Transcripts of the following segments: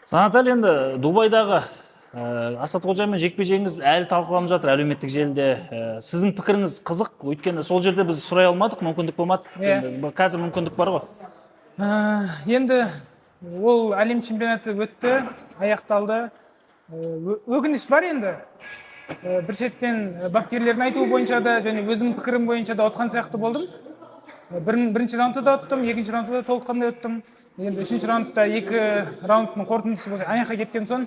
Санатәлі, енді Дубайдағы Асат Қожамен жекпе жегіңіз әлі талқыланып жатыр әлеуметтік желіде. Сіздің пікіріңіз қызық, өйткені сол жерде біз сұрай алмадық, мүмкіндік болмады. Иә. Енді қазір мүмкіндік бар ғой. Енді ол әлем чемпионаты өтті, аяқталды. Өкініш бар енді. Бір шеттен бапкерлердің айтуы бойынша да және өзімнің пікірім бойынша да ұтқан сияқты болдым. Бірінші раундта да ұттым, екінші раундта да толыққандай ұттым. Енді үшінші раундта, екі раундтың қорытындысы бойынша ана жаққа кеткен соң,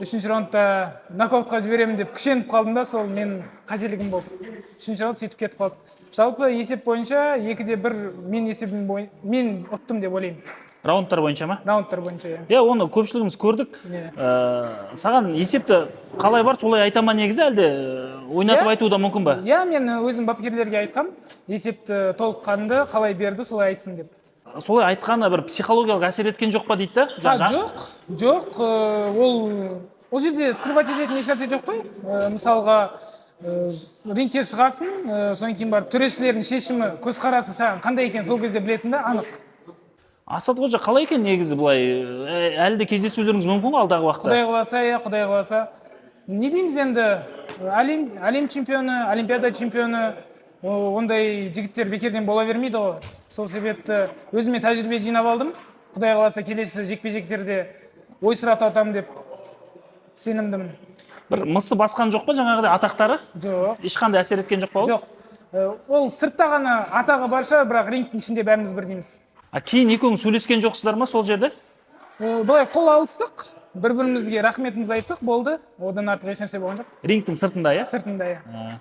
үшінші раундта нокаутқа жіберемін деп күшеніп қалдым да, сол менің қателігім болды. Үшінші раунд сөйтіп кетіп қалды. Жалпы есеп бойынша 2-1 мен есебім мен ұттым деп ойлаймын. Раундтар бойынша ма? Раундтар бойынша, иә. Иә, оны көпшілігіміз көрдік. Иә. Саған есепті қалай бар, солай айта ма негізі, әлде ойнатып Иә. айтуы да мүмкін ба? Иә, мен өзім бапкерлерге айтқам, есепті толыққанды қалай берді, солай айтсын деп. Солай айтқаны бір психологиялық әсер еткен жоқ па дейді да. А, жоқ, ол жерде скрывать ететін ешнәрсе жоқ қой. Мысалға, рингке шығасың, содан кейін барып төрешілердің шешімі, көзқарасы саған қандай екенін сол кезде білесің да анық. Асат Қожа қалай екен негізі былай, әлі де кездесулеріңіз мүмкін ғой алдағы уақытта? Құдай қаласа, иә, құдай қаласа. Не дейміз енді, әлем чемпионы, олимпиада чемпионы, ондай жігіттер бекерден бола бермейді ғой. Сол себепті өзіме тәжірибе жинап алдым. Құдай қаласа, келесі жекпе жектерде ойсырата ұтамын деп сенімдімін. Бір мысы басқан жоқ па жаңағыдай атақтары? Жоқ. Ешқандай әсер еткен жоқ па ол? Жоқ. Ол сыртта ғана атағы бар шығар, бірақ рингтің ішінде бәріміз бірдейміз. А кейін екеуің сөйлескен жоқсыздар ма сол жерде? Былай қол алыстық, бір бірімізге рахметімізді айттық, болды. Одан артық ешнәрсе болған жоқ. Рингтің сыртында, иә? Сыртында, иә. А.